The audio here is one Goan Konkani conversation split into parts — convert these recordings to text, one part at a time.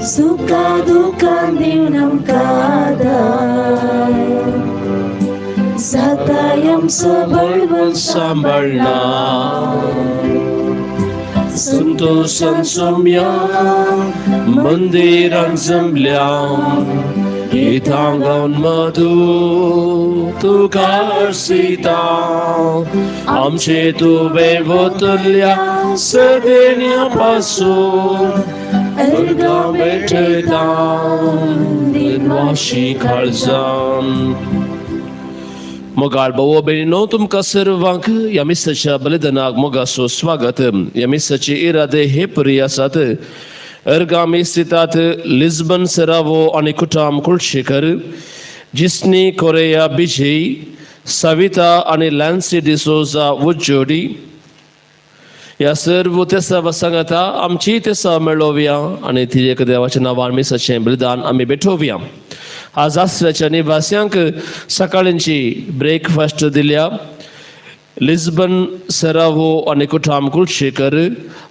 सुखा दुखान दिवन आमकां आदार जाताय आमचो बळवंत सांबाळना संतोषान सोम्या मंदिरान जमल्या गितां गावन मधू तुका सीता आमचे तुवें वतल्या सदेन्या पासून अर्गां भेटयता दिनवाशी काळजान. मोगाळ भाव भयणीनो, तुमकां सर्वांक ह्या मिसाच्या बलिदानाक मोगाचो स्वागत. ह्या मिसाचे इरादे हे परी आसात. अर्गामी स्थितात लिस्बन सरावो आनी कुटाम कुलशेखर, जिसनी कोरेया बिजय, सविता आनी लॅन्सी डिसोजा उज्जोडी ह्या सर्व तेसावा सांगाता आमची तेसा मेळोवया आनी ती एक देवाच्या नांवान मिसाचें बलिदान आमी भेटोवया. आज आसऱ्याच्या निवास्यांक सकाळींची ब्रेकफास्ट दिल्या लिस्बन सरावो आनी कुठाम कुलशेखर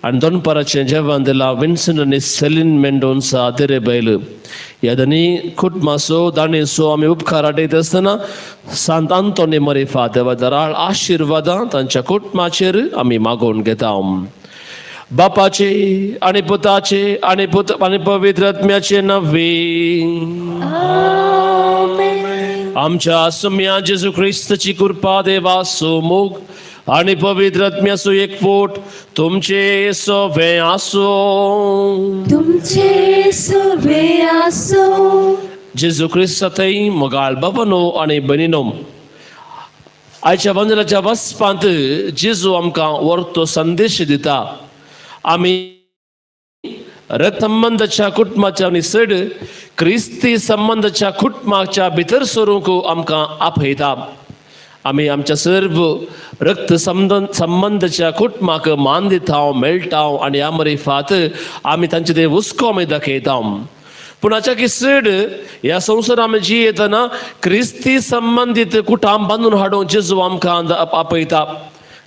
आनी दनपाराचें जेवण दिलां विन्सन आनी सेलीन मेंडोन्सा तेरेबैल. ह्या धनी कुटुंबाचो दाणेचो आमी उपकार आटयत आसतना सांत आंतोनी मरिफा देवा दराळ आशिर्वादां तांच्या कुटुंबाचेर आमी मागोवन घेता. बापाचे आनी पुताचे आनी पुत आनी पवित्र आत्म्याचे नवे. आमच्या सुम्या जेजू ख्रिस्ताची कृपा, देवाचो मोग आनी पवित्र आत्म्याचो एकवट तुमचे सवे आसो. तुमचे सवे आसो. जेजू ख्रिस्ताथंय मोगाळ बाबानो आनी भयणीनो, आयच्या वंदनाच्या वचपांत जेजू आमकां वर्तो संदेश दिता. आमी रक्तसंबंदाच्या कुटुंबाच्या आनी चड क्रिस्ती संबंदाच्या कुटुंबाच्या भितर सरूंक आमकां आपयता. आमी आमच्या सर्व रक्त संबंदाच्या कुटुंबाक मान दिता, मेळटा आनी ह्या मरिफात आमी तांचे ते हुस्को आमी दाखयता. पूण हाच्या चड ह्या संवसार आमी जियेतना क्रिस्ती संबंदीत कुटाम बांदून हाडूंक जेजू आमकां आपयता.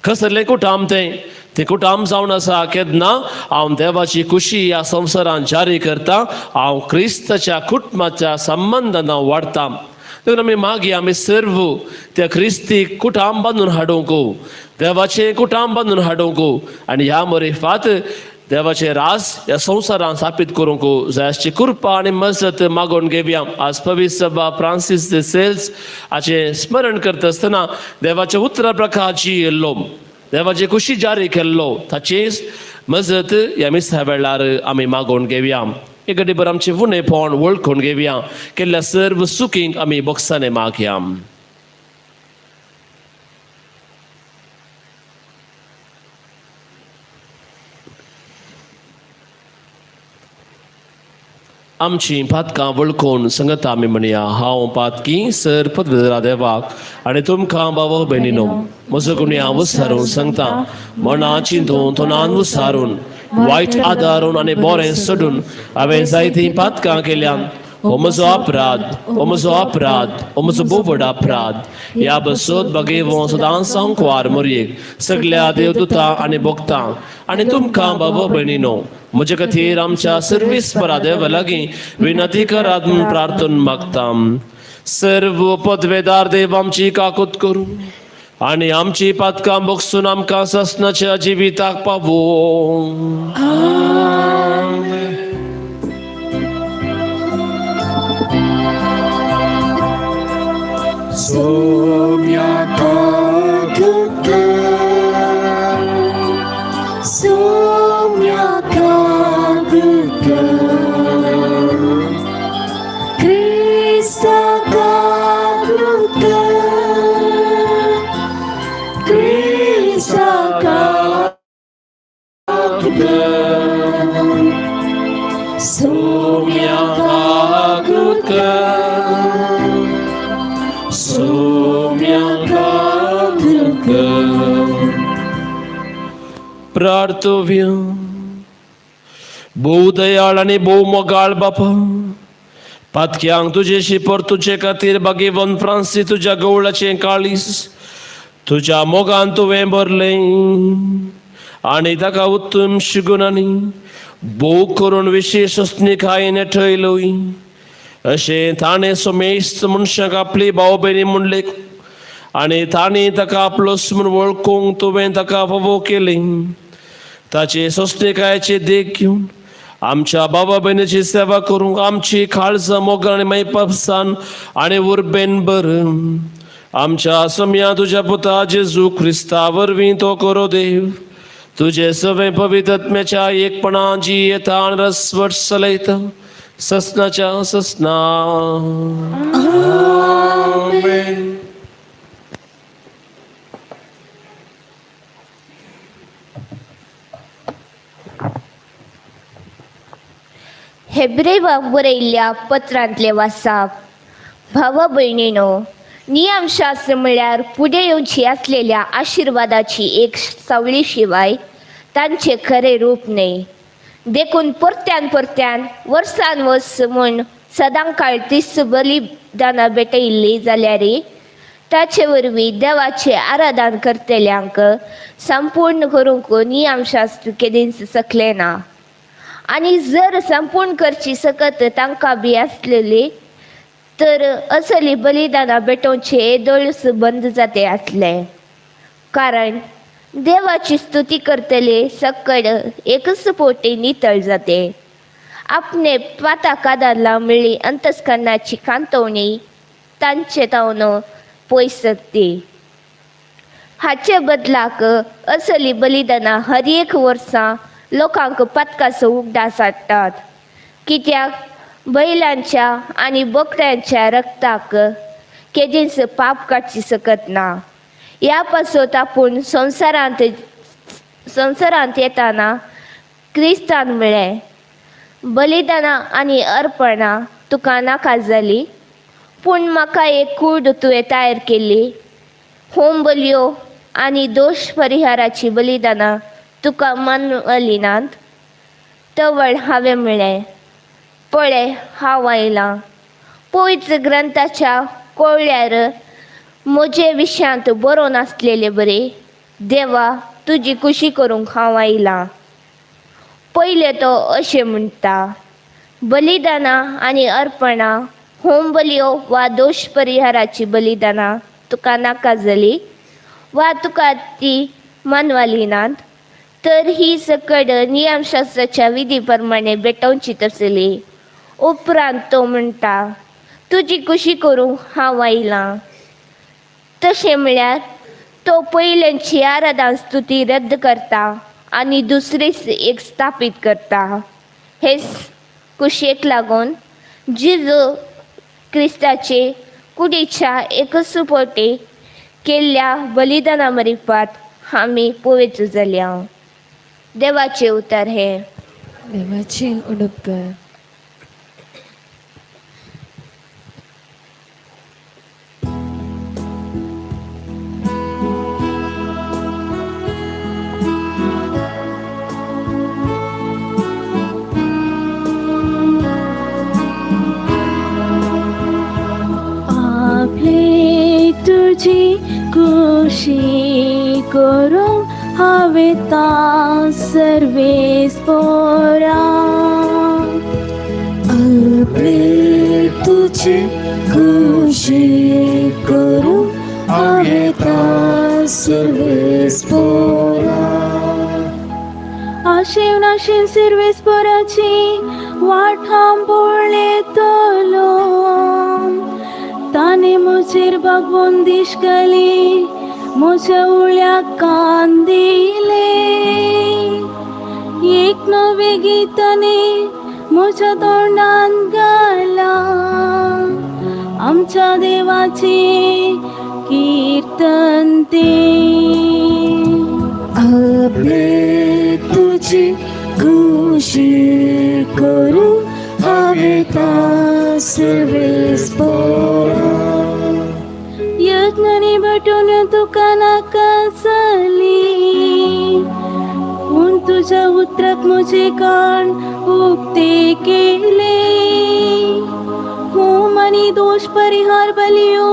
कसलें कुटाम तें? तें कुटाम जावन आसा केन्ना हांव देवाची खुशी ह्या संवसारान जारी करता, हांव क्रिस्ताच्या कुटुंबाच्या संबंदान हांव वाडटा. देखून आमी मागीर आमी सर्व त्या क्रिस्ती कुटाम बांदून हाडूंक, देवाचें कुटाम बांदून हाडूंक आनी ह्या मरिफात देवाचें राज ह्या संवसारान स्थापीत करूंक जाय अशी कृपा आनी मजत मागोवन घेवया. आज पवित्र सभा फ्रांसीस दे सेल्स हाचें स्मरण करता आसतना देवाच्या उतरा प्रकार जियेल्लो, देवाची खुशी जारी केल्लो, ताची मजत ह्या मिसा वेळार आमी मागोवन घेवया. एक घडीभर आमचें उणेपण वळखून घेवया. केल्ल्या सर्व सुखींक आमी बोक्सांनी मागया. आमची पातकां वळखून संगता आमी म्हणया. हांव पातकी सर पदवेदरा देवाक आनी तुमकां बाबा भयणीनो म्हजो गुन्यांव हांव विचारून सांगता. मना चिंतून, तोंडान विचारून, वायट आदारून आनी बरें सोडून हांवें जायतीं पातकां केल्यान. हो म्हजो अपराध, हो म्हजो अपराध, हो म्हजो भोव व्हड अपराध. ह्या बसत बगेवो सदांच संकवार मोरयेक, सगल्या देवदुतां आनी भोगतां आनी तुमकां बाबा भयणीनो म्हजे खातीर आमच्या सर्वीस परा देवा लागीं विनंती करात म्हूण प्रार्थन मागता. सर्व पदवेदार देव आमची काकूत करूं आनी आमची पातकां बगसून आमकां ससनाच्या जिविताक पावों. सोम्या कागद, सोम्या कागद, क्रिस्ता कागद, क्रिस्ता कागद, सोम्या कागद, सोम्या कागद. प्रार्थव्य. भोव दयाळ आनी भोव मोगाळ बापा, पातक्यांक तुजेशी परतुचे खातीर बागेवन फ्रांसी तुज्या गवळाचें काळीस तुज्या मोगान तुवें भरलें आनी ताका उत्तम शिगुणांनी भोव करून विशेश सोंसणीकायेन ठेयलोय. अशें ताणें समेस्त मनशाक आपली भाव भयणी म्हणले आनी तांणी ताका आपलोच म्हूण वळखूंक तुवें ताका फावो केली. ताचे सोंसणीकायेची देख घेवन आमच्या बाबा भयणीची सेवा करूंक आमची काळजां मोगान आनी मायपापसान आनी उर्बेन बर. आमच्या सम्या तुज्या पुता जेजू क्रिस्ता वरवीं तो करो देव तुजे सवे पवित्रत्म्याच्या एकपणा जी येता आनी रसवट चलयता ससनाच्या ससना. हेब्रेवाक बरयल्ल्या पत्रांतले वासाप. भावा भयणीनो, नियमशास्त्र म्हळ्यार फुडें येवची आसलेल्या आशिर्वादाची एक सावळी शिवाय तांचें खरें रूप न्हय. देखून परत्यान परत्यान वर्सान वर्स म्हूण सदां काळ तीस बलिदानां भेटयल्लीं जाल्यारय ताचे वरवीं देवाचें आराधन करतल्यांक संपूर्ण करूंक नियमशास्त्र केदींच सकलें ना. आनी जर संपूर्ण करची सकत तांकां बी आसलेली तर असली बलिदानां भेटोवचे येदोळच बंद जाते आसले. कारण देवाची स्तुती करतले सकड एकच पोटी नितळ जाते. आपणे पाता कादारला मेळ्ळी अंतस्करणाची कांतवणी तांचे तावन पयस ती. हाचे बदलाक असली बलिदानां हर एक वर्सा लोकांक पातकाचो उगडास हाडटात. कित्याक बैलांच्या आनी बोकड्यांच्या रक्ताक केदींच पाप काडची सकत ना. ह्या पासत आपूण संवसारांत संवसारांत येताना क्रिस्तान म्हळें, बलिदानां आनी अर्पणां तुका नाका जाली, पूण म्हाका एक कूड तुवें तयार केल्ली. होम बलयो आनी दोश परिहाराची बलिदानां तुका मानवली नात. तवळ हांवें म्हळें, पळय हांव आयलां. पवित्र ग्रंथाच्या कोळ्यार म्हजे विशयांत बरोवन आसलेले बरी देवा तुजी खुशी करूंक हांव आयलां. पयलें तो अशें म्हणटा, बलिदानां आनी अर्पणां होम बलयो वा दोश परिहाराची बलिदानां तुका नाका जाली वा तुका ती मानवाली नात, तर ही सकड नियमशास्त्राच्या विधी प्रमाणे भेटोवची तसली. उपरांत तो म्हणटा, तुजी खुशी करूंक हांव आयलां. तशें म्हळ्यार तो पयल्यांची आराधन स्तुती रद्द करता आनी दुसरीच एक स्थापीत करता. हेच कुशेक लागून जेजू क्रिस्ताचे कुडीच्या एकच पोटी केल्ल्या बलिदाना मारिफात आमी पवित्र जाल्या. देवाचें उतर हें. देवाचे उडपकर. आपले तुजी खुशी करूंक हांवें सर्वेस पोरा. आपले तुजी खुशी करूंक हांवें सर्वेस पोरा. आशेव नाशेव सर्वेस पोराची वाट हांव पळयतलो. ताणें म्हजेर भगवून दिश्कली म्हज्या उळ्याक कान दिले. एक नवें गीतांनी म्हज्या तोंडान घालां आमच्या देवाचें किर्तन तें. आपले तुजी खुशी करूंक हांवें सर्वेस पोरा. यत्नांनी भटून तुका नाका जाली, पूण तुज्या उतराक म्हजे कान उक्ते केले. होम आनी दोश परिहार बलयो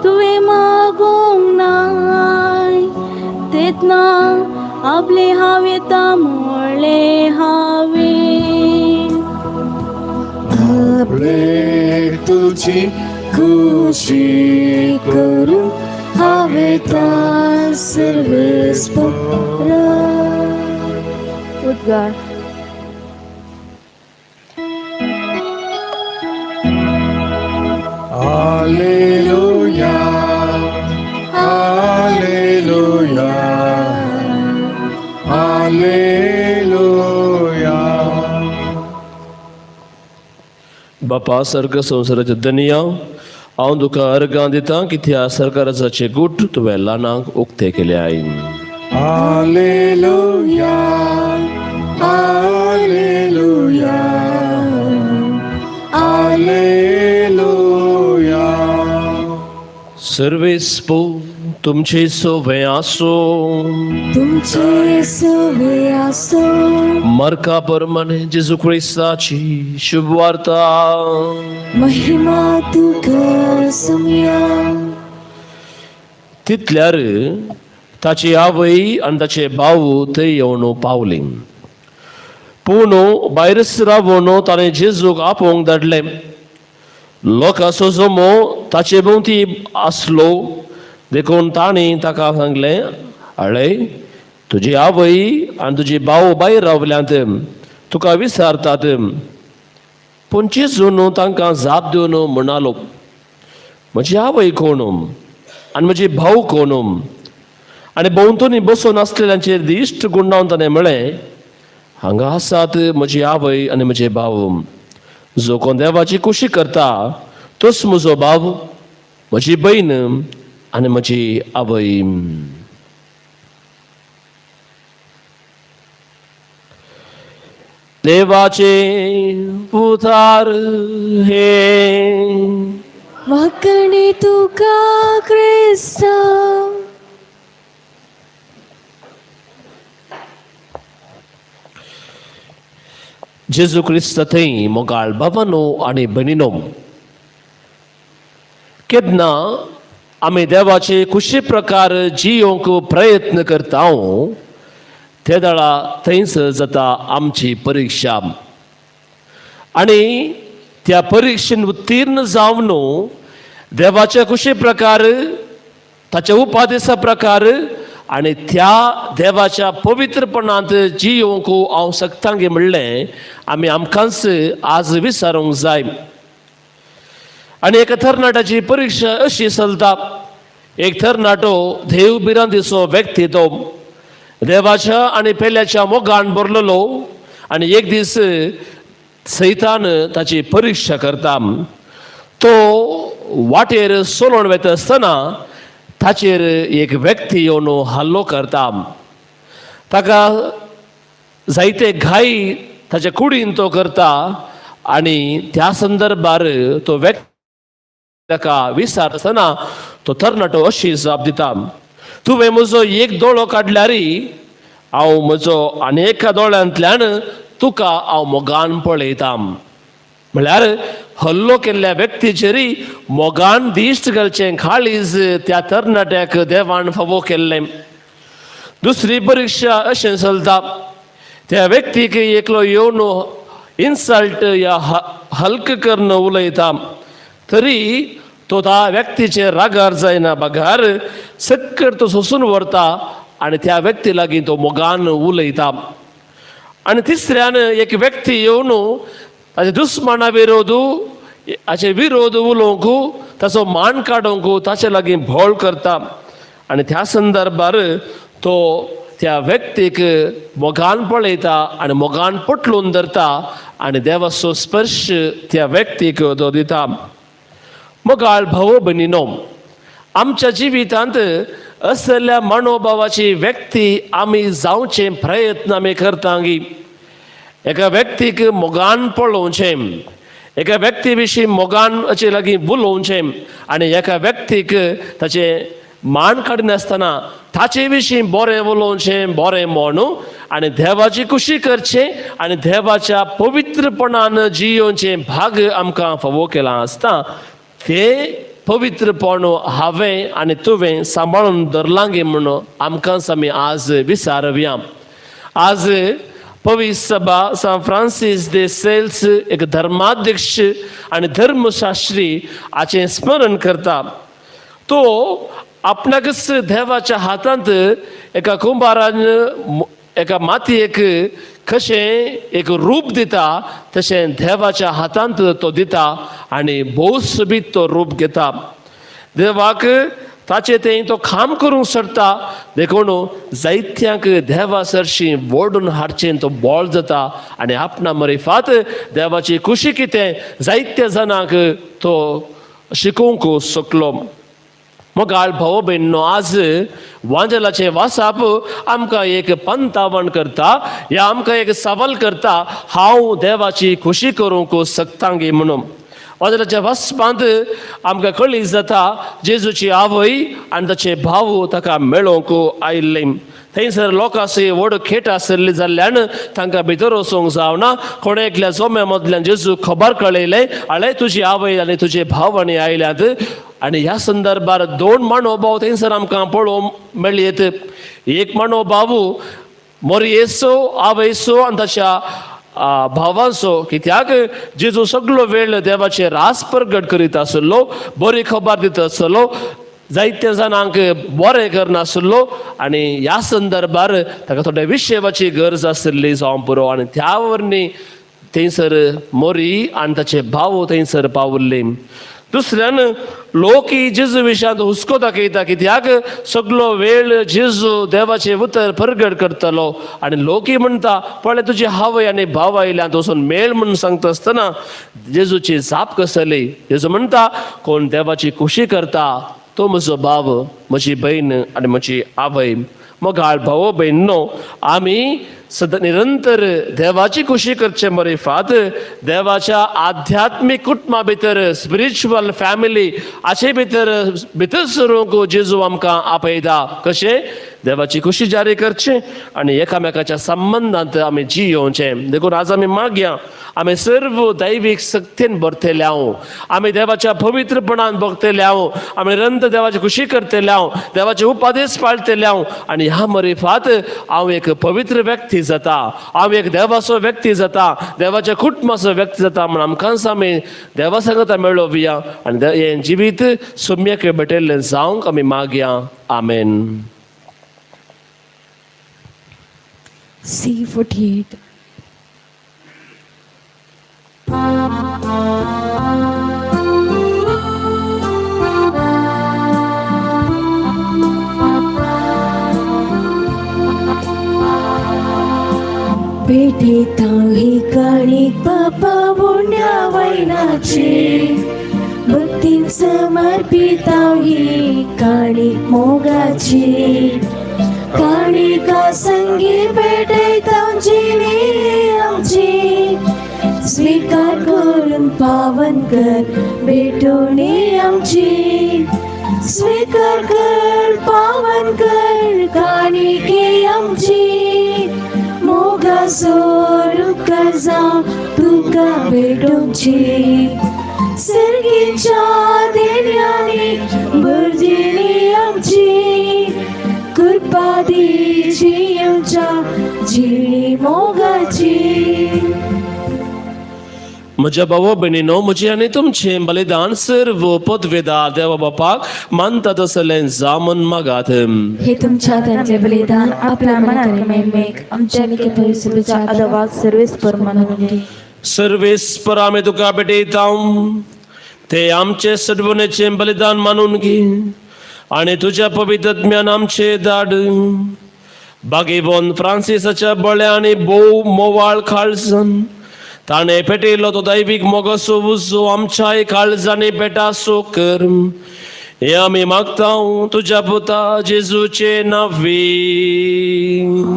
तुवें मागूंक नाय, तेन्ना आपले हांव येता म्हळें हांवें. फुडें तुजी खुशी करूं हांवें सर्वेस उद्गार. Alleluia, Alleluia, Alleluia. बापा सर्ग संवसाराच्या दनिया, हांव तुका अर्गां दितां की त्या सरकाराचे गूट तुवें ल्हानांक उक्ते केले आयन. Alleluia, Alleluia, Alleluia. सर्वेस्पो तुमचे सोवे आसो. तुमचे सुवे आसो. मार्का प्रमाणे जेजू क्रिस्ताची शुभवार्ता. महिमा तुका सुमया. तितल्यार ताची आवय आनी ताचे भाव थंय येवन पावली. पूण भायरच रावन ताणें जेजूक आपोवंक धाडलें. लोकांचो जमो ताचे भोंवती आसलो, देखून तांणी ताका सांगलें, आळे, तुजी आवय आनी तुजी भाव भायर रावल्यांत, तुका विचारतात. पूण जेजून तांकां जाप दिवन म्हणालो, म्हजी आवय कोण आनी म्हजी भाव कोण? आनी भोंवतणी बसून आसलेल्यांचेर दिश्ट गुंडावन ताणें म्हळें, हांगा आसात म्हजी आवय आनी म्हजे भाव. जो कोण देवाची खुशी करता तोच म्हजो भाव, म्हजी भयण आनी म्हजी आवय. देवाचे उतार हे. वाकणे तुका क्रिस्ता. जेजू क्रिस्त थंय मोगाळ बाबानो आनी भयणीनो, केन्ना आमी देवाचे खुशी प्रकार जियोंक प्रयत्न करता ते वेळा थंयच जाता आमची परिक्षा. आनी त्या परिक्षेन उत्तीर्ण जावन देवाचे खुशी प्रकार, ताच्या उपादेसा प्रकार आनी त्या देवाच्या पवित्रपणांत जियोंक हांव शकता गे म्हणलें आमी आमकांच आज विचारूंक जाय. आनी एका तरणाट्याची परिक्षा अशी चलता. एक तरणाटो देव भिरांतीचो व्यक्ती, तो देवाच्या आनी पेल्याच्या मोगान भरलेलो. आनी एक दीस सैतान ताची परिक्षा करता. तो वाटेर चलोवन वता आसतना ताचेर एक व्यक्ती येवन हल्लो करता. ताका जायते घाई ताच्या कुडीन तो करता. आनी त्या संदर्भार तो व्यक्ती ताका विचार आसतना तो तरणाटो अशी जाप दिता, तुवें म्हजो एक दोळो काडल्यार हांव म्हजो आनी एका दोळ्यांतल्यान तुका हांव मोगान पळयता. म्हळ्यार हल्लो केल्ल्या व्यक्तीचेरय मोगान दिश्ट घालचें काळीज त्या तरणाट्याक देवान फावो केल्लें. दुसरी परिक्षा अशें चलता. त्या व्यक्तीक एकलो येवन इन्सल्ट या हल्क करून उलयता, तरी तो त्या व्यक्तीचेर रागार जायना, बगार सक्कड तो सोसून व्हरता आनी त्या व्यक्ती लागीं तो मोगान उलयता. आनी तिसऱ्यान एक व्यक्ती येवन ताचे दुस्माना विरोध हाचे विरोध उलोवंक, ताचो मान काडूंक ताचे लागीं भोळ करता. आनी त्या संदर्भार तो त्या व्यक्तीक मोगान पळयता आनी मोगान पोटलून धरता आनी देवाचो स्पर्श त्या व्यक्तीक तो दिता. मोगाळ भाव भयणीनो, आमच्या जिवितांत असल्या मनोभावाची व्यक्ती आमी जावचे प्रयत्न आमी करता. एका व्यक्तीक मोगान पळोवचें, एका व्यक्ती विशीं मोगान अशें लागीं उलोवचें आनी एका व्यक्तीक ताचें मान काडिनासतना ताचे विशीं बरें उलोवचें, बरें म्हणू आनी देवाची खुशी करचें आनी देवाच्या पवित्रपणान जियोवचें भाग आमकां फावो केलां आसता. ते पवित्रपण हांवें आनी तुवें सांबाळून धरलां गे म्हणून आमकांच आमी आज विचारया. आज पवित्र सभा सांत फ्रांसीस दे सेल्स एक धर्माध्यक्ष आनी धर्मशास्त्री हाचें स्मरण करता. तो आपणाकच देवाच्या हातांत एका कुंभारान एका मातयेक कशें एक रूप दिता तशें देवाच्या हातांत तो दिता आनी भोव सोबीत तो रूप घेता. देवाक ताचे तें तो काम करूंक सोदता, देखून जायत्यांक देवा सरशी ओडून हाडचें तो बोळ जाता आनी आपणा मरिफात देवाची खुशी कितें जायत्या जाणांक तो शिकोवंक शकलो. मोगाळ भाव भयणो, आज वांजलाचें वासाप आमकां एक पंतावण करता या आमकां एक सवाल करता, हांव देवाची खुशी करूंक शकता गी म्हणून. वांजलाच्या वाचपांत आमकां कळी जाता जेजूची आवय आनी ताचे भाव ताका मेळोवंक आयिल्ले. थंयसर लोकांची व्हड खेट आशिल्ली जाल्ल्यान तांकां भितर वचूंक जावना. कोण एकल्या जोम्या मदल्यान जेजू खबर कळयलें, आळे तुजी आवय आनी तुजे भाव आनी आयल्यात. आनी ह्या संदर्भार दोन मानोभाव थंयसर आमकां पळोवंक मेळयत. एक मानोभाव मोरयेचो, आवयचो आनी ताच्या भावांचो, कित्याक जेजू सगलो वेळ देवाचे रास प्रगट करीत आसलो, बरी खबर दित आसलो, जायत्या जाणांक बरें करनासलो आनी ह्या संदर्भार ताका थोड्या विशेवाची गरज आशिल्ली जावं पुरो. आनी त्या वरवीं थंयसर मोरी आनी ताचे भाव थंयसर पावल्ले. दुसऱ्यान लोक जेजू विशयांत हुस्को दाखयता, कित्याक सगलो वेळ जेजू देवाचें उतर परगट करतलो आनी लोकय म्हणटा, पळय तुजी आवय आनी भाव आयल्यात, वचून मेळ म्हणून सांगता आसतना जेजूची जाप कसली? जेजू म्हणटा, कोण देवाची खुशी करता तो म्हजो भाव, म्हजी भयण आनी म्हजी आवय. मोगाळ भाव भयणो, आमी सदां निरंतर देवाची खुशी करचे मरिफात देवाच्या आध्यात्मीक कुटुंबा भितर, स्पिरिच्युअल फॅमिली हाचे भितर भितर सरूंक जेजू आमकां आपयता. कशें? देवाची खुशी जारी करची आनी एकामेकाच्या संबंदांत आमी जियोवचें. देखून आज आमी मागया, आमी सर्व दैवीक शक्तीन भरतले हांव, आमी देवाच्या पवित्रपणान भोगतले हांव, आमी निरंतर देवाची खुशी करतले हांव, देवाचे उपदेश पाळतले हांव आनी ह्या मरिफात हांव एक पवित्र व्यक्ती जाता, हांव एक देवाचो व्यक्ती जाता, देवाच्या कुटुंबाचो व्यक्ती जाता म्हण आमकांच आमी देवा सांगता मेळोवया आनी हें जिवीत सम्यक भेटयल्लें जावंक आमी मागया. आमेन. C48. भेटेता ही काणीक बापा बोंड्या वैनाची, भक्तीन समर्पिता ही काणीक मोगाची. काणिका संगी भेटयता जिणी आमची, स्वीकार करून पावन कर भेटवणी आमची. स्वीकार कर पावन कर काणिके आमची, मोगा सोरूप जावं तुका भेटोवची. सर्गीच्या देण्यांनी भरजिणी आमची, कृपा दिची आमच्या जिणी मोगाची. म्हज्या भाव भयणीनो, म्हजें आनी तुमचें बलिदान सर्व पदवेदार देवा बापाक मानता तसलें जामन मागात. हे तुमच्या हातांतले बलिदान आपल्या मनात महिमेक आमच्या तुझ्या अदवाक सर्वेस्पर मानून घे. सर्वेस्पर, आमी तुका भेटयता ते आमचे सडवणेचें बलिदान मानून घे आनी तुज्या पवित्र ज्ञान आमचे धाड. बागेवन फ्रांसिसाच्या बळ्या आनी भोव मोवाळ काळजान ताणें पेटयलो तो दैवीक मोगाचो उजो आमच्याय काळजांनी पेटासो कर, हे आमी मागता तुज्या पुता जेजूचे नांवी.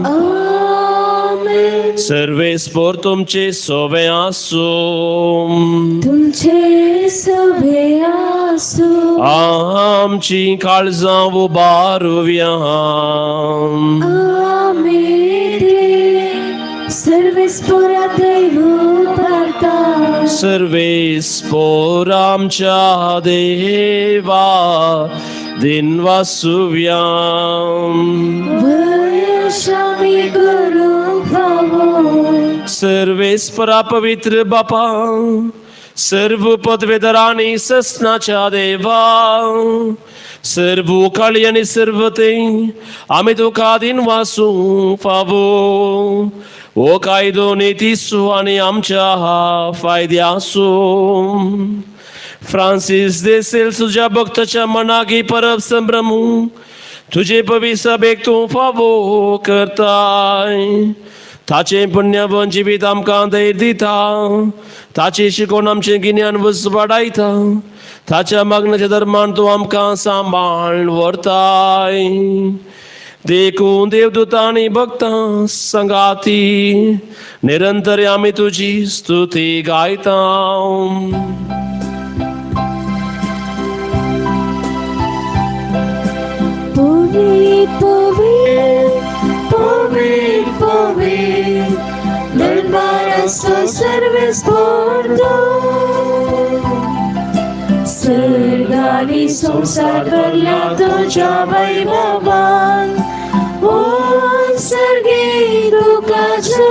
आमेन. सर्वेस्पर तुमचे सोवे आसूं. तुमचे सवे आसूं. आमची काळजां उबारुया. आमी ते सर्वेस्परा दैव उबारता. सर्वेस्पर आमच्या देवा दिनवासुव्या. वयशामी करूंक फावो. सर्वेस्परा पवित्र बापा, सर्व पदवेधरांनी ससनाच्या देवा, सर्व काळी आनी सर्व ते आमी तुका दिन वासूंक फावो हो कायदो नितीसू आनी आमच्या फायद्यासू. फ्रांसीस देसेल तुज्या भक्ताच्या मनाक ही परब संभ्रमू तुजे पवी सभेक तूं फावो करताय. ताचें पुण्यवन जिवीत आमकां धैर्य दिता, ताची शिकोवन आमचें गिन्यान वस वाडायता, ताच्या मागण्याच्या धर्मान तूं आमकां सांबाळ व्हरताय. देखून देवदूतांनी भक्तां संगाती निरंतर आमी तुजी स्तुती गायता. पवित्र पवित्र पवित्र पवित्र दरबाराचो सर्वेस्पर तूं. सर्ग आनी संवसार भरला तुज्या वैभवान. ओ सर्गी तुका जय,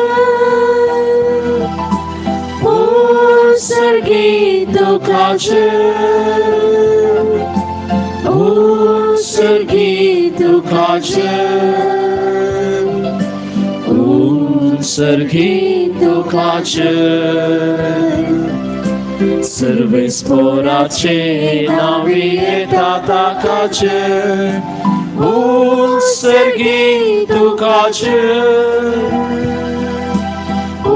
ओ सर्गी तुका जय, ओ सर्गी तुका जय, ओ सर्गी तुका जय. सर्वेस्पोराचे नावी येता ताका जय, ओ सर्गी तुका जय, ओ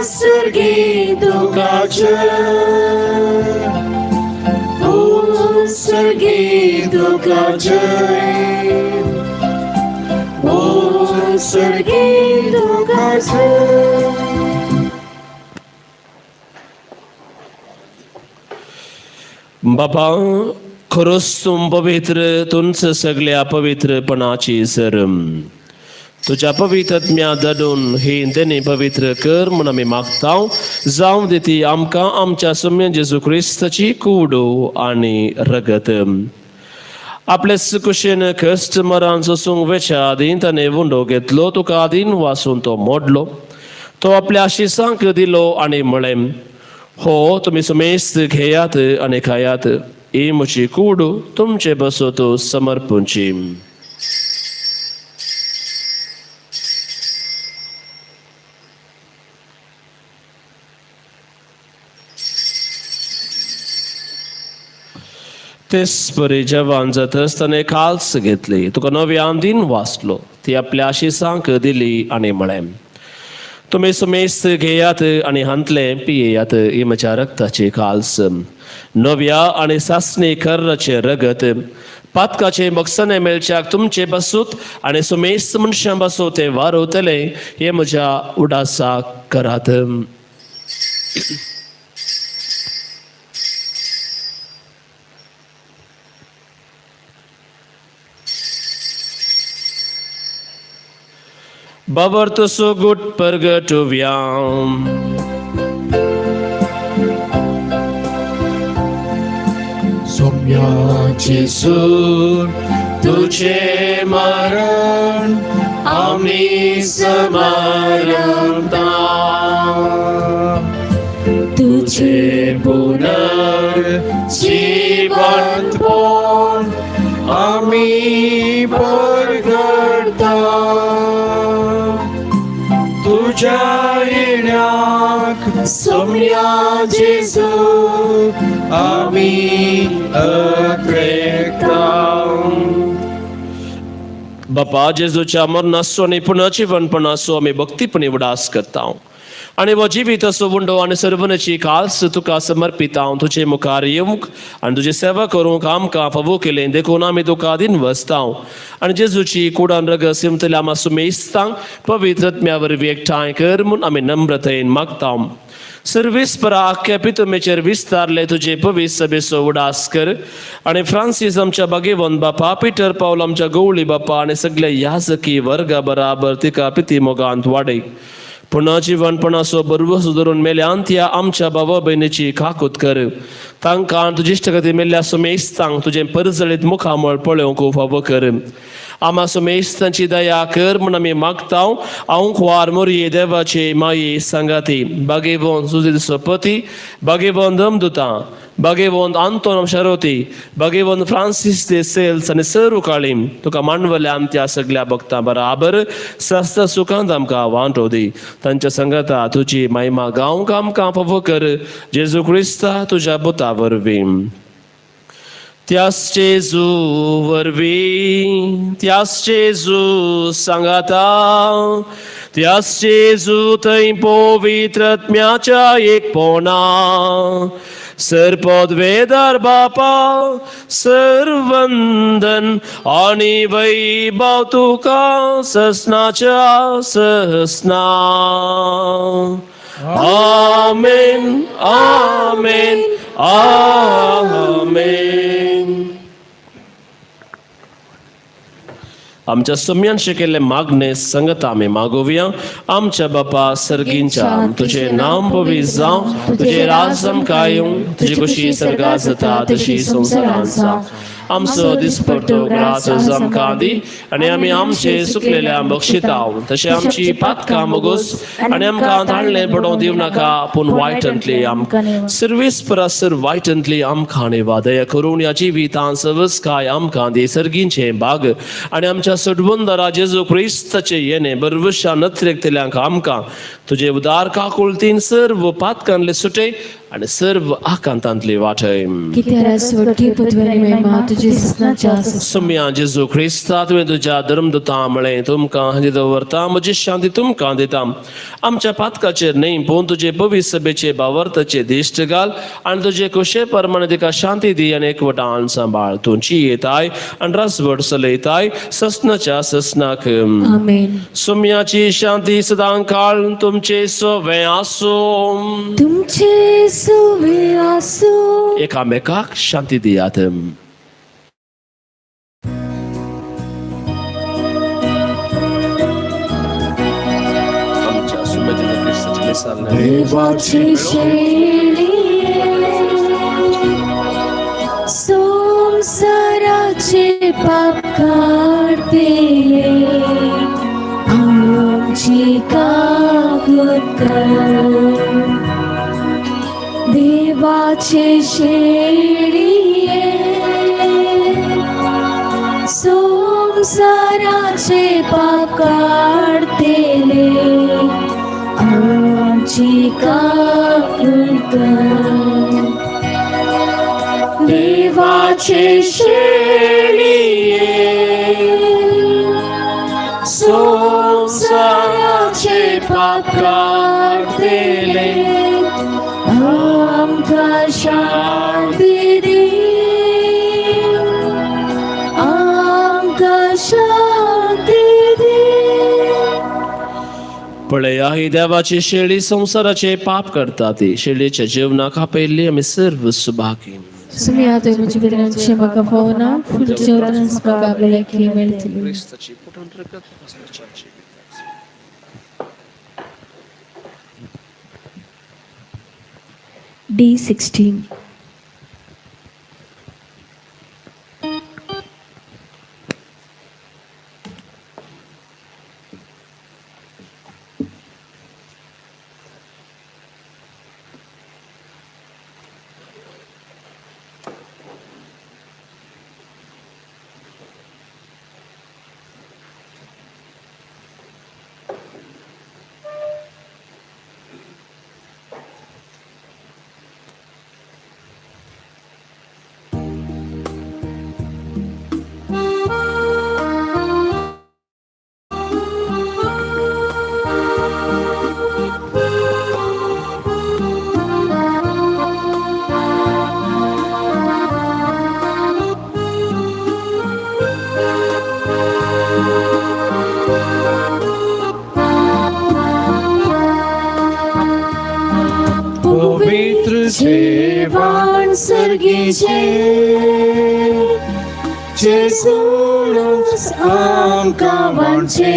सर्गी तुका जय, ओ सर्गी तुका जय, ओ सर्गी तुका जय. बाबा, खरोच तूं पवित्र, तुमच सगळ्या पवित्रपणाची सर. तुज्या पवित्रत्म्या धाडून ही देणी पवित्र कर म्हूण आमी मागता. जावं दी ती आमकां आमच्या सोम्या जेजू क्रिस्ताची कुडू आनी रगत. आपले कुशेन कश्ट मरान सोसूंक वेच्या आदीं ताणें उंडो घेतलो, तुका आदीन वासून तो मोडलो, तो आपल्या आशिसांक दिलो आनी म्हळें, हो तुमी सुमेस्त घेयात आनी खायात. ही म्हजी कूड तुमचे बसत समर्पूंची. तेच परी जेवण जातच ताणें काल्स घेतली, तुका नव्यान दिन वाचलो, ती आपल्या आशिसांक दिली आनी म्हळें, तुमी सुमेस्त घेयात आनी हांतलें पियेयात. ही म्हज्या रक्ताची काल्स, नव्या आनी सासणी कर्राचें रगत. पातकाचें बक्षाणें मेळच्याक तुमचे बसूत आनी सुमेस्त मनशां बसूत तें वारवतलें. हें म्हज्या उडासाक करात. बाबर सुगुट परगटुव्या. सोम्या जेजू, तुझे मरण आम्ही स्मरता, तुझे पुनर्जीवनपण आम्ही परगटता, तुझ्या येण्याक सोम्या जेजू आम्ही अत्रेकता. बापा, जेजूच्या मरणाचो आनी पुनर्जीवनपणाचो आमी भक्तीपणी उडास करता आनी हो जिवीत असो उंडो आनी सर्वनाची काल्स तुका समर्पिता. तुजे मुखार येवंक आनी तुजी सेवा करूंक आमकां फावो केलें देखून आमी तुका दिन वसता आनी जेजूची कुडान रगत सिमतल्या आमा सुमेस्तांक पवित्र आत्म्या वरवीं एकठांय कर म्हूण आमी नम्रतेन मागता. सर्वेस्परा, आख्ख्या पितुमेचेर विस्तारले तुजे पवित्र सभेचो उडास कर आनी फ्रांसीस आमच्या बागेवन बापा, पिटर पावल आमच्या गवळी बापा आनी सगल्या याजकी वर्गा बराबर तिका पिती मोगांत वाडय. पुन्हा जिवनपणाचो बरवस धरून मेल्यान त्या आमच्या भावा भयणीची काकूत कर. तांकां तुजी इश्टगती मेल्ल्या सुमेस्तांक तुजें परजळीत मुखामळ पळोवंक फावो कर. आमा सुमेस्तांची दया कर म्हूण आमी मागता. आंकवार मोरये देवाचे माये सांगाती बागेवन सुजीत सोपती बागेवन दमदुता बागेवन आंतोन शरोती बागेवन फ्रांसीस दे सेल्स आनी सर्व काळीम तुका मांडवल्या त्या सगल्या भक्तां बराबर सस्त सुखांत आमकां वांटो दी. तांच्या संगता तुजी महिमा गावंक आमकां फावो कर जेजू क्रिस्ता तुज्या बुता वरवीं. त्यास जेजू वरवीं, त्यास जेजू सांगाता, त्यास जेजू थंय पवित्रत्म्याच्या एकपणा सरपदवेदार बापा सर्वंदन आनी वैभव तुका ससनाच्या ससना. आमेन आमेन आमेन. आमच्या सम्यान शिकिल्ले मागणे संगत आमी मागोवया. आमच्या बापा सर्गींच्या तुझे नाम पवित्र जावं, तुझे राज आमकां येवं, तुजी खुशी सर्गात जाता तशी संवसारांत जावं. आमचो दिसपट्टो ग्रास आमकां दी आनी आमी आमचे सुकलेल्या बक्षिताव तशें आमची पातकां मोगोस आनी आमकां धाडलें पडोवंक दिवं नाका पूण वायटांतली आमकां सर्वीस परासर वायटांतली आमकां वा दया करून ह्या जिवितान सवस्काय आमकां दी. सर्गींचे बाग आनी आमच्या सडवंदरा जेजू क्रिस्ताचे येणे बरवशा नत्रेकतल्यांक आमकां तुजे उदार काकुळतीन सर्व पातकांतले सुटे आनी सर्व आकांतांतली वाटय. सुम्या जेजू क्रिस्ता तुवें तुज्या धर्मदुता म्हळें तुमकां हांजी दवरता म्हजी शांती तुमकां दिता. आमच्या पातकाचेर न्हय पूण तुजे पवित्र सभेचे बावर्ताचे दिश्ट घाल आनी तुजे कुशे प्रमाणे तिका शांती दी आनी एकवटान सांबाळ. तुमची येताय आनी रसवट चलयताय ससनाच्या ससनाक. आमेन. सुम्याची शांती सदां काळ तुमचे सवे आसूं. तुमचे सुवे आसूं. एकामेकाक शांती दियात. आमच्या सुमेधीच्या क्रिस्ताचे निसारणे. देवाची शैली संसाराचे पाप काडतेले आमची काकूत कर. देवाचे शेळिये संसाराचे पाप काडतेले आमची काकूत कर. देवाचे शेळिये संसाराचे पाप काडतेले आमकां शांती दी, आमकां शांती दी. पळया ही देवाची शेळी संवसाराचे पाप करता ती शेळीच्या जेवणाक आपयल्ली आमी सर्व सुभागी. सुम्या तुवें म्हज्या भितरांचे म्हाका फावना फुलचे उपरांत म्हाका भलायकी मेळटली. क्रिस्ताची पोटांत रगत वचपाचें जिवीत. D16. पवित्र जेवण सर्गीचे जेजूच आमकां वांचे.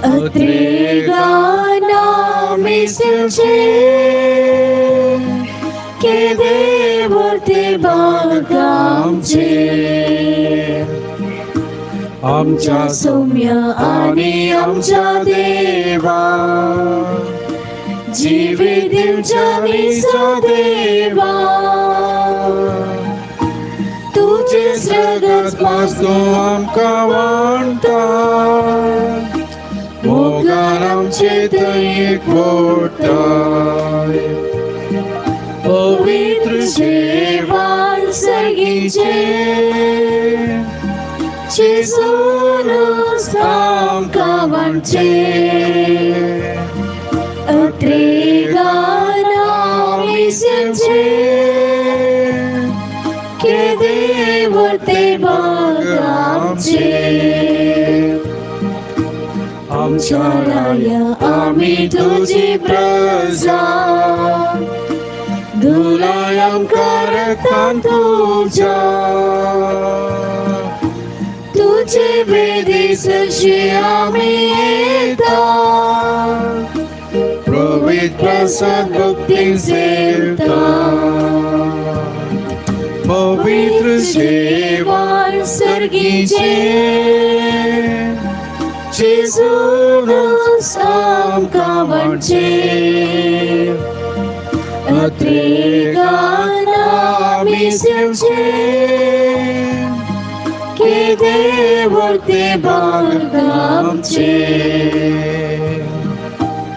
अत्रेगाना मिसळचे केदे वर्ते बाग आमचे. आमच्या सौम्य आनी आमच्या देवा जिवी दिवच्या मिसा देवा तुझे रगत वास्तू आमकां वाणटा मोगान आमचे थंय एकवटाय पवित्र जेवण सर्गीचे जेजूनच आमकां वांटचे अत्रेगान आमी सेवचे केदे वर्ते भाग आमचे आमच्या राया आमी तुजी प्रजा धुलाय आमकां रक्तान तुज्या तुझे वेदी सरशी आमी येता पवित्र प्रसाद भक्तीन सेवता पवित्र जेवण सर्गीचे जेजूनच आमकां वांटचे अत्रेगान आमी सेवचे केदे वर्ते भाग आमचे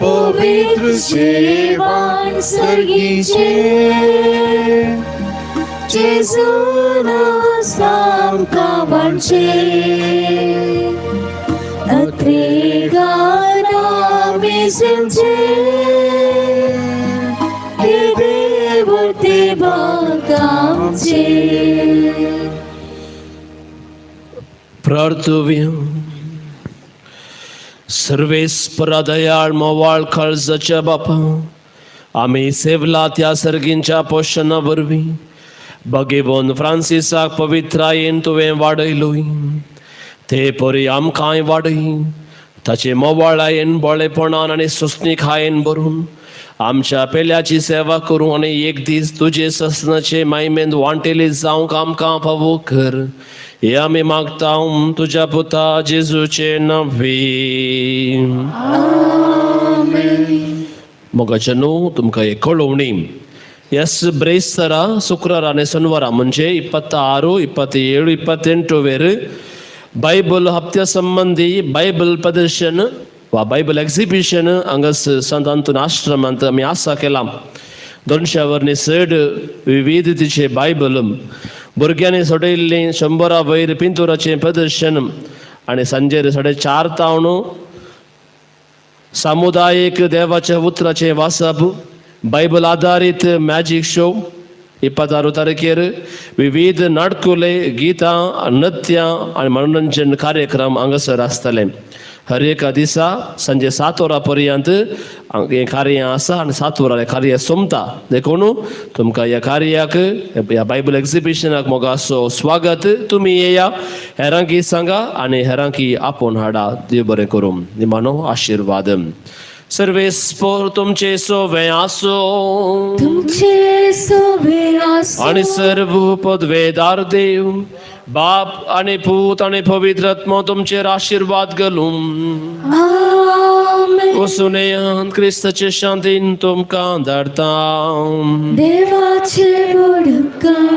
पवित्र जेवण सर्गीचे जेजूनच आमकां वांटचे अत्रेगान आमी सेवचे केदे वर्ते भाग आमचे. प्रार्थव्य. सर्वेस्परा दयाळ मोवाळ काळजाच्या बापा, आमी सेवला त्या सर्गींच्या पोशणा वरवीं भगेवन फ्रांसिसाक पवित्रायेन तुवें वाडयलोय, ते परी आमकांय वाडय. ताचे मोवाळायेन, बळेपणान आनी सोंसणीकायेन भरून आमच्या पेल्याची सेवा करूं आनी एक दीस तुजे ससनाचे मायमेंत वांटेली जावंक आमकां फावो कर. हे आमी मागता तुज्या पुता जेजूचे नांवी. मोगाचे न्हू, तुमकां एक कळोवणी. ಎಸ್ ಬ್ರೇಸ್ತರ ಶುಕ್ರವಾರ ಆನೆ ಶನಿವಾರ ಮುಂಚೆ 26, 27, 28 ವೇರು ಬೈಬಲ್ ಹಪ್ತ್ಯ ಸಂಬಂಧಿ ಬೈಬಲ್ ಪ್ರದರ್ಶನ वा बायबल एक्झिबिशन हांगास संत अंतून आश्रमांत आमी आसा केलां. 200 वरनी चड विविधतेचे बायबल, भुरग्यांनी सोडयल्लीं 100 वयर पिंतुराचें प्रदर्शन आनी सांजेर 4:30 तावन सामुदायीक देवाच्या उतराचें वाचप, बायबल आदारीत मॅजीक शो. 26 तारखेर विविध नाटकुले, गितां, नृत्यां आनी मनोरंजन कार्यक्रम हांगासर आसतले. हर एका दिसा सांजे 7 वरां पर्यंत हें कार्य आसा आनी 7 वरां हें कार्य सोंपता. देखून तुमकां ह्या कार्याक, ह्या बायबल एक्झिबिशनाक मोगाचो स्वागत. तुमी येया, हेरांकी सांगा आनी हेरांकी आपोवन हाडा. देव बरें करूं. निमाणो आशिर्वाद. सर्वेस्पोर तुमचे सोवे आसो. तुमचे सोवे आसो. आणि सर्व पदवेदार देव बाप आणि पूत आणि पवित्र आत्मा तुमचेर आशीर्वाद घालूं. आमेन. वसुनेयान क्रिस्ताचे शांतीन तुमकां धाडता. देवाचे व्हडपण.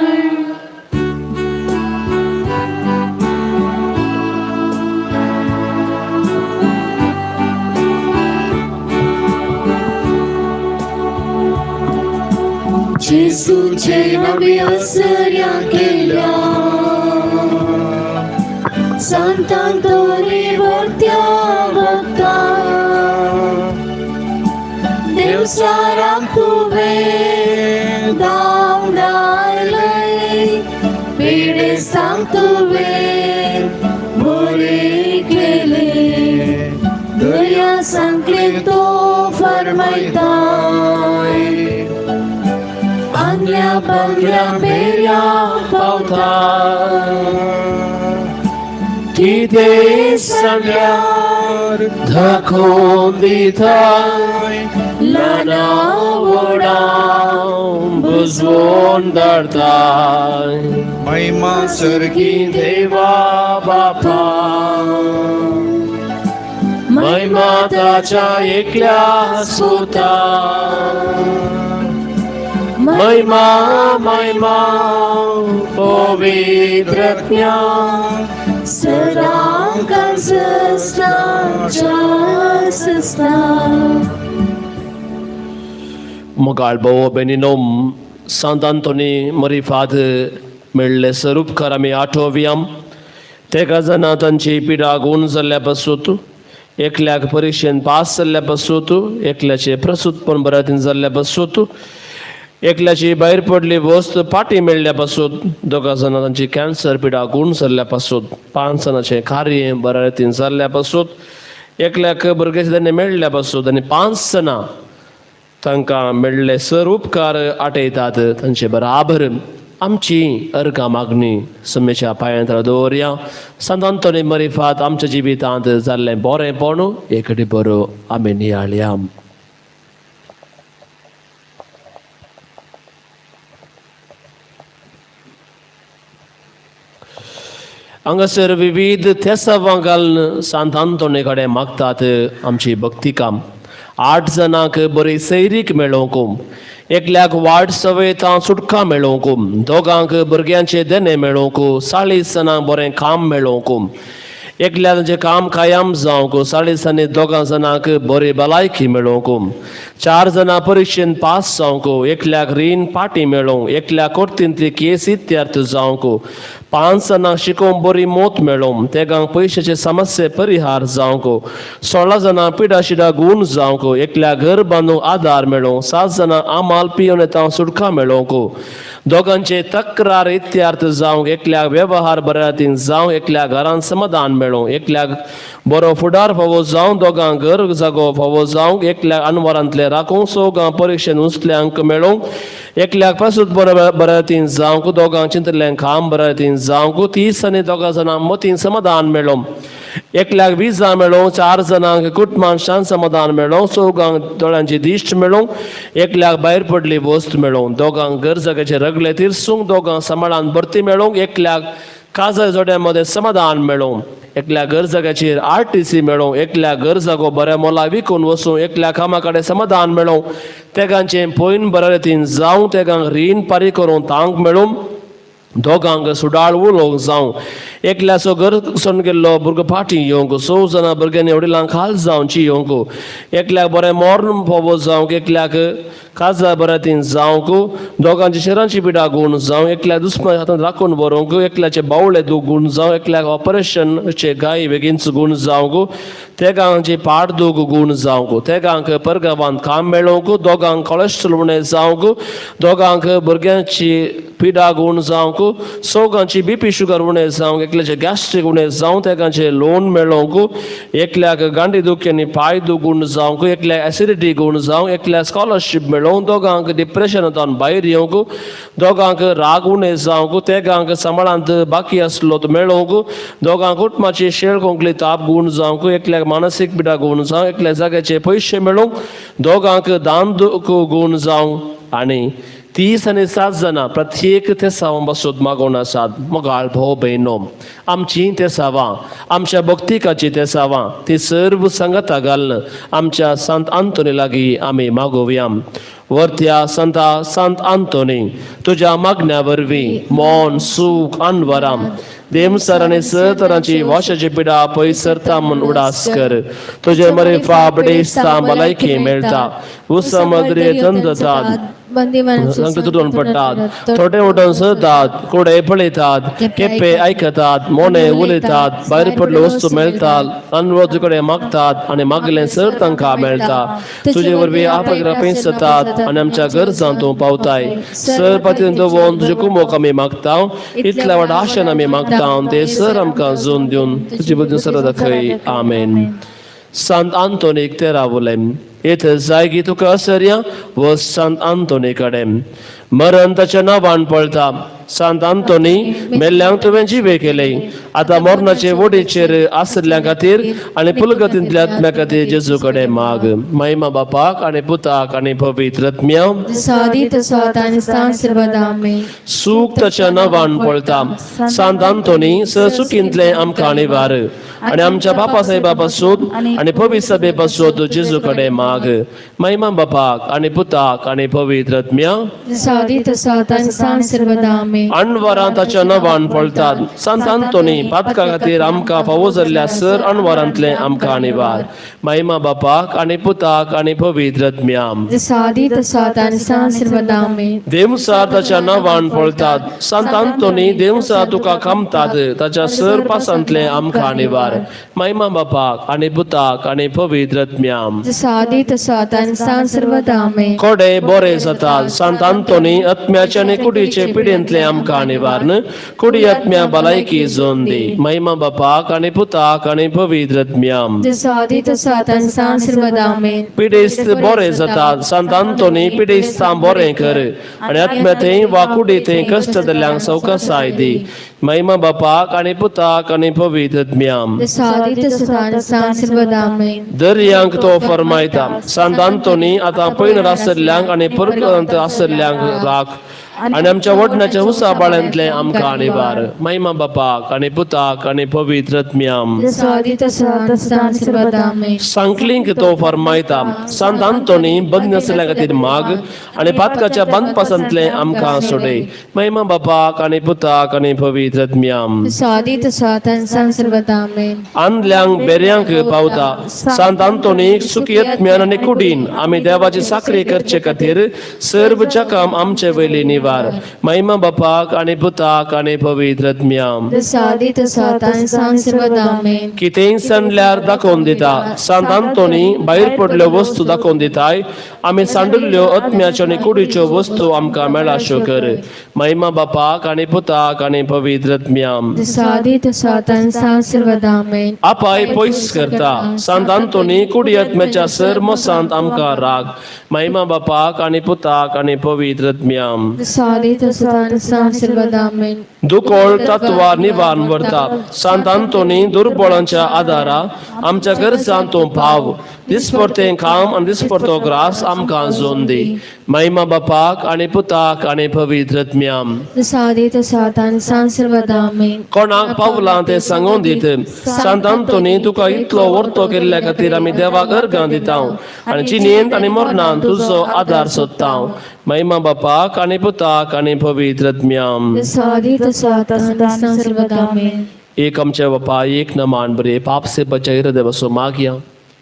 जेजूचे नवी असर्या केल्या सांतांतोरी वर्त्या भक्ता देवसाराक तुवें धांवडायलय पिडेस्तांक तुवें बरें केलें दर्या सांगले तो फरमायताय आंगल्या बांगल्या मेऱ्या पावता कितें सांगल्यार दाखोवन दिताय, ल्हाना व्हडां बुजवोन धाडताय. महिमा सर्गी देवा बापा, महिमा ताच्या एकल्या सुता, महिमा महिमा पवित्र ज्ञान, सदा काजसनाच्या सस्ना. मोगाळ भोव बेनिनो, सांत आंतोनी मरिफाद मेळ्ळे स्वरूपकार आमी आठोवया. तेका जाणा तांची पिडा गुण जाल्ल्या पासूत, एकल्याक परिक्षेन पास जाल्ल्या पासूत, एकल्याचे प्रसूतपण बऱ्या जाल्ल्या पासूत, एकल्याची भायर पडली वस्त पाटी मेळ्ळ्या पासूत, दोगा जाणां तांची कॅन्सर पिडा गुण जाल्ल्या पासूत, पांच जाणांचें कार्य बऱ्या रितीन जाल्ल्या पासूत, एकल्याक भुरग्याचे तेन्ना मेळ्ळ्या पासूत आनी पांच जाणां तांकां मेळ्ळे सर उपकार आटयतात. तांचे बराबर आमची अर्गां मागणी सम्मेच्या पांयांत दवरया. सांत आंतोनी मरिफात आमच्या जिवितांत जाल्लें बरेंपण एकडी बरो आमी नियाळया. हांगासर विविध तेसावां घालून सांत आंतोनी कडेन मागतात आमची भक्तिकाम. 8 जाणांक बरी सैरीक मेळोवंक, एकल्याक वाट सवयतां सुटका मेळोवंक, दोगांक भुरग्यांचे देणें मेळोवंक, 40 जाणांक बरें काम मेळोवंक, एकल्या तांचें काम कायम जावंक, 40 आनी 2 जाणांक बरी भलायकी मेळोवंक, 4 जाणां परिक्षेन पास जावंक, एकल्याक रीण पाटी मेळोवंक, एकल्याक कोर्तींतली केस इत्यार्थ जावंक, 5 जाणांक शिकोवंक बरी मोत मेळोवंक, तेगांक पयशाचे समस्ये परिहार जावंक, 16 जाणां पिडा शिडा गूण जावंक, एकल्याक घर बांदूंक आदार मेळोवंक, 7 जाणां आमाल पियोन येता सुटका मेळोवंक, दोगांचे तक्रार इत्यार्थ जावंक, एकल्याक वेव्हार बऱ्या रितीन जावंक, एकल्या घरान समाधान मेळोवंक, एकल्याक बरो फुडार फावो जावं, दोगांक घर जागो फावो जावंक, एकल्याक अनवरांतले राखूंक, 4 परिक्षेन उंचले अंक मेळोवंक, एकल्याक प्रसूत बऱ्या रितीन जावंक, दोगांक चिंतलें काम बऱ्या रितीन जावंक, 30 आनी 2 जाणांक मतीन समाधान मेळोवंक, एकल्याक विजा मेळोवंक, 4 जाणांक कुटुंबान शांत समाधान मेळोवंक, 4 दोळ्यांची दिश्ट मेळोवंक, एकल्याक भायर पडली वस्त मेळोवंक, दोगांक घर जाग्याचे रगले तिरसूंक, दोगांक सांबाळान भरती मेळोवंक, एकल्याक काजर जोड्या मदें समाधान मेळोवंक, एकल्या घर जाग्याचेर RTC मेळोवंक, एकल्या घर जागो बऱ्या मोला विकून वसूं, एकल्या कामा कडेन समाधान मेळोवंक, तेगांचें पयन बऱ्या रितीन जावं, तेगांक रीण पारी करूंक तांक मेळोवंक, दोगांक सुडाळ उलोवंक जावं, एकल्याचो घर सोडून गेल्लो भुरगो फाटीं येवंक, 6 जाणां भुरग्यांनी वडिलांक खाल जावची येवंक, एकल्याक बरें मर्ण फावो जावंक, एकल्याक काजार बऱ्या रितीन जावंक, दोगांची शरीराची पिडा गूण जावं, एकल्याक दुस्मान हातांत राखून बरोवंक, एकल्याचे बावळे दूख गूण जावं, एकल्याक ऑपरेशनचे गाय बेगीनच गूण जावंक, तेगांची पाड दूख गूण जावंक, तेगांक परगांवांत काम मेळोवंक, दोगांक कॉलेस्ट्रॉल उणें जावंक, दोगांक भुरग्यांची पिडा गूण जावंक, 4 BP sugar उणें जावंक, एकल्याचे गॅस्ट्रीक उणें जावं, तेगांचे लोन मेळोवंक, एकल्याक गांडी दुखी आनी पांय दूख गूण जावंक, एकल्याक एसिडिटी गूण जावंक, एकल्याक स्कॉलरशीप मेळोवंक, दोगांक डिप्रेशनांतल्यान भायर येवंक, दोगांक राग उणें जावंक, तेगांक सांबाळांत बाकी आसलो तो मेळोवंक, दोगांक कुटुंबाची शेळ कोंकली ताप गूण जावंक, एकल्याक मानसीक पिडा गूण जावंक, एकल्या जाग्याचे पयशे मेळोवंक, दोगांक दान दूख गूण जावंक आनी 30 आनी 7 जाणां प्रत्येक तेसावां बसून मागोवन आसात. मोगाळ भोव भयणो, आमची तेसावां, आमच्या भक्तिकाची तेसावां ती सर्व सांगाता घालून आमच्या सांत आंतोनी लागीं आमी मागोवया. वरत्या संता सांत आंतोनी, तुज्या मागण्या वरवीं मौन सूख अनवराम देमसर आनी सर तरांची वाशाची पिडा पयस सरता म्हूण उडास कर. तुजे मरे फाबडे भलायकी मेळटा, उसमद्रे तंदतात, तुटून पडटात, थोडे उठून सरतात, कुडे पळयतात, केप्पे आयकतात, मोने उलयतात, भायर पडल्यो वस्तू मेळटात, अनवळखी कडेन मागतात आनी मागलें सर तांकां मेळटा. तुजे वरवीं आपग्रह पेंचतात आनी आमच्या गरजां तूं पावताय. सर पातीन दवरून तुजे कुमोक आमी मागता, इतल्या व्हड आशेन आमी मागता, ते सर आमकां जून दिवन तुजी बुद्धी सर दाखय. आमेन. सांत आंतोनीक ते रावले, येत जायगी तुका असर्या व सांत आंतोनी कडेन. मरण ताच्या नांवान पळता. सांत आंतोनी, मेल्ल्यांक तुवें जिवे केले, आतां मरणाचे वडीचेर आशिल्ल्या खातीर आनी पुलगतींतल्या आत्म्या खातीर जेजू कडेन माग. महिमा बापाक आनी पुताक आनी पवित्र आत्म्याक. जसो आदी तसो आतां आनी सदां सर्वदा आमेन. सूख ताच्या नांवान पळता. सांत आंतोनी, सुखींतले आमकां निवार आनी आमच्या बापा साहेबा पासून आनी पवित्र सभे पासून जेजू कडेन माग. महिमा बापाक आनी पुताक आनी पवित्र आत्म्याक. जसो आदी तसो आतां आनी सदां सर्वदा आमेन. अणवरां ताच्या नांवान पळतात. सांत आंतोनी, पातका खातीर आमकां फावो जाल्ल्या सर अणवरांतले आमकां निवार. महिमा बापाक आनी पुताक आनी पवित्र आत्म्याक. जसो आदी तसो आतां आनी सदां सर्वदा आमेन. देवसार ताच्या नांवान पळतात. सांत आंतोनी, देवसार तुका खामतात, ताच्या सर पासांतले आमकां निवार. महिमा बापाक आनी पुताक आनी पवित्र आत्म्याक. जसो आदी तसो आतां आनी सदां सर्वदा आमेन. कोडे बोरे जातात. सांत आंतोनी, आत्म्याचे आनी कुडीचे पिडेंतले आमकां निवारण, कुडी आत्म्या भलायकी जोन दी. महिमा बापाक आनी पुताक आनी पवित्र आत्म्याक. जसो आदी तसो आतां आनी सदां सर्वदा आमेन. पिडेस्त बोरे जातात. सांत आंतोनी, पिडेस्तां बोरें कर आनी आत्म्या थंय वा कुडी थंय कश्ट जाल्ल्यांक सवकासाय दी. महिमा बापाक आनी पुताक आनी पवित्र आत्म्याक. जसो आदी तसो आतां आनी सदां सर्वदा आमेन. दर्यांक तो फरमायता. सांत आंतोनी, आतां पयणर आसल्ल्यांक आनी परकंत आसल्ल्यांक राख आनी आमच्या वडणाच्या हुसाबाळ्यांतले आमकां निवार. महिमा बापाक आनी पुताक आनी पवित्र आत्म्याक. जसो आदी तसो आतां सदां सर्वदा आमेन. सांकलींक तो फरमायता. सांत आंतोनी, बंद आसल्या खातीर माग आनी पातकाच्या बांदपासांतले आमकां सोडय. महिमा बापाक आनी पुताक आनी पवित्र आत्म्याक. जसो आदी तसो आतां आनी सदां सर्वदा आमेन. आंदल्यांक बेऱ्यांक पावता. सांत आंतोनी, सुखी आत्म्यान आनी कुडीन आमी देवाची साकरी करचे खातीर सर्व जकाम आमचे वयली निवार. महिमा बापाक आनी पुताक आनी पवित्र आत्म्याक. जसो आदी तसो आतां आनी सदां सर्वदा आमेन. कितेंय सांडल्यार दाखोवन दिता. सांत आंतोनी, भायर पडल्यो वस्तू दाखोवन दिताय, आमी सांडिल्ल्यो आत्म्याच्यो आनी कुडीच्यो वस्तू आमकां मेळाश्यो कर. महिमा बापाक आनी पुताक आनी पवित्र आत्म्याक. जसो आदी तसो आतां आनी सदां सर्वदा आमेन. आपाय पयस करता. सांत आंतोनी, कुडी आत्म्याच्या सर मोसांत आमकां राग. महिमा बापाक आनी पुताक आनी पवित्र आत्म्याक. जसो आदी तसो आतां आनी सदां सर्वदा आमेन. दुकोळ तत्वा निवारण व्हरता. सांत आंतोनी, दुर्बळांच्या आदारा आमच्या गरजांत तूं पाव. दिसपरतें काम आनी दिसपरतो ग्रास आमकां जोन दी. महिमा बापाक आनी पुताक आनी पवित्र आत्म्याक. जसो आदी तसो आतां आनी सदां सर्वदा आमेन. कोणाक पावलां तें सांगून दीत. सांत आंतोनी, तुका इतलो वर्तो केल्ल्या खातीर आमी देवाक अर्गां दिता आनी जिणेंत आनी मरणांत तुजो आदार सोदता. महिमा बापाक आनी पुताक आनी पवित्र आत्म्याक. जसो आदी तसो आतां आनी सदां सर्वदा आमेन. एक आमच्या बापा एक नमान बरे पाप से बचाई हृदय मागया.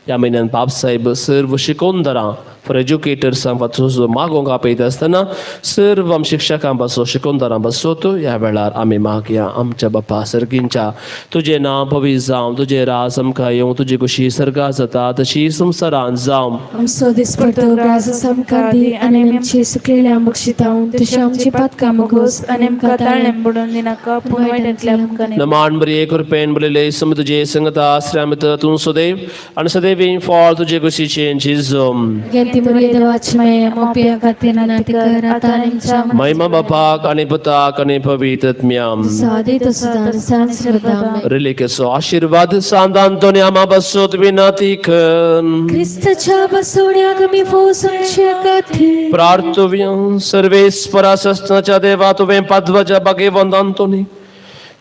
ह्या म्हयन्यान बाप साहेब सर्व शिकोवंदरां फॉर एज्युकेटर्सां पासून मागोवंक आपयता आसतना सर्व आम शिक्षकां पासून शिकोवंदरां पासून ह्या वेळार आमी मागया. आमच्या बापा सर्गींच्या, तुजें नांव पवित्र जावं, तुजें राज आमकां येवं, तुजी खुशी सर्गा जाता तशी संवसारांत जावं. आमचो दिसपडतो ग्रास आमकां दी आनी आमची सुकलेल्या बक्षितावून तशी आमची पातकां मुगोस आनी आमकां ताळें बुडून दिनाका, पूण वायटांतल्या आमकां न्ही. नमान बरी कृपेन बरयले सम तुजे संगता आश्रमित तूं सदैव आनी सदैव फळ तुजे कुशीचें जिजम. गेंती मुरये देवाची माया मोपया खातीर नाती कर आतां आनी आमच्या महिमा बापाक आनी पुताक आनी पवित्र आत्म्याक. जसो आदी तसो आतां आनी सदां सर्वदा आमेन. रिलिकेचो आशीर्वाद सांत आंतोनी आमा बसोत विनती कर. क्रिस्तच्या बसवण्याक आमी फौजांच्या खातीर प्रार्थव्य. सर्वेस्परा सस्नाच्या देवा, तुवें पादवाच्या भाग्यवंत आंतोनी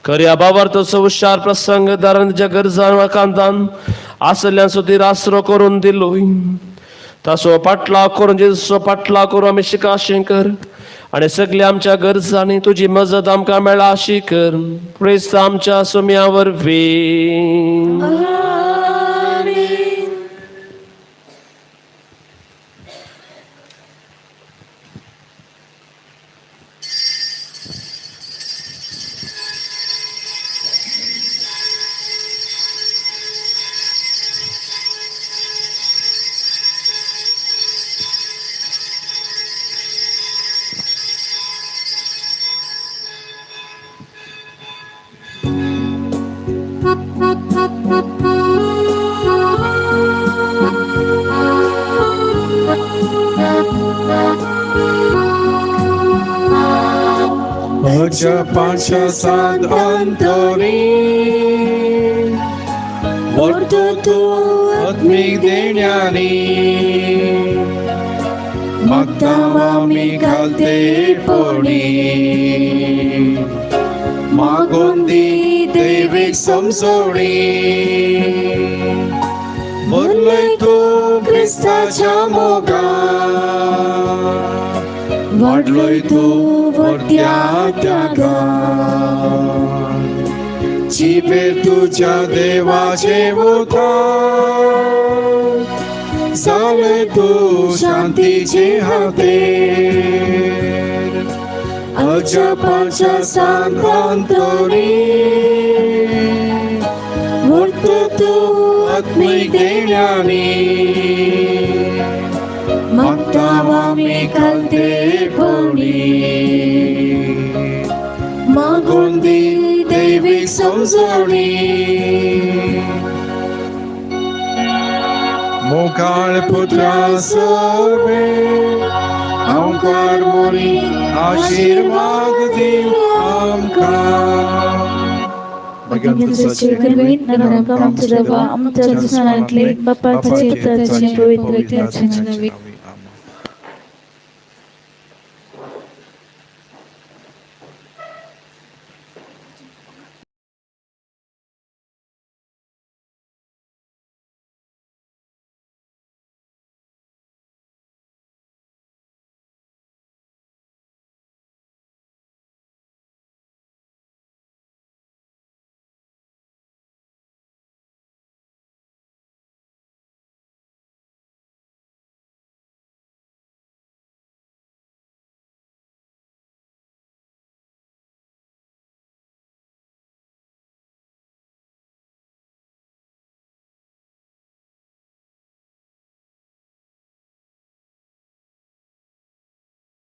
खऱ्या भावार्थाचो हुशार प्रसंग दारांच्या गरजान वाकांतान आसल्यान सुदीर आसरो करून दिलोय. ताचो पाटलाव करून जेजूचो पाटलाव करून आमी शिकाशें कर आनी सगल्या आमच्या गरजांनी तुजी मजत आमकां मेळा अशी कर, क्रिस्त आमच्या सुम्या वरवीं. अजपाच्या सात अंतरी व्हरतो तूं आत्मीक देण्यांनी मागता आमी घालते पोणी मागून दी देवीक समजोणी भरलय तूं क्रिस्ताच्या मोगान वाडलोय तूं व्हडत्या त्यागान जिबेर तुज्या देवाचे उतार जालय तूं शांतीचे हातेर अजपाच्या सांतांतरी व्हरतो तूं आत्मीक देण्यांनी मागता आमी घालते पोणी मागून दी देवीक समजोणी मोगाळ पुत्रा सर्वे आमकार मोरी आशीर्वाद दिव आमकां. आमच्या देवा, आमच्या स्मरणांतले बापाचे, पुताचे, पवित्र आत्म्याचे नावे.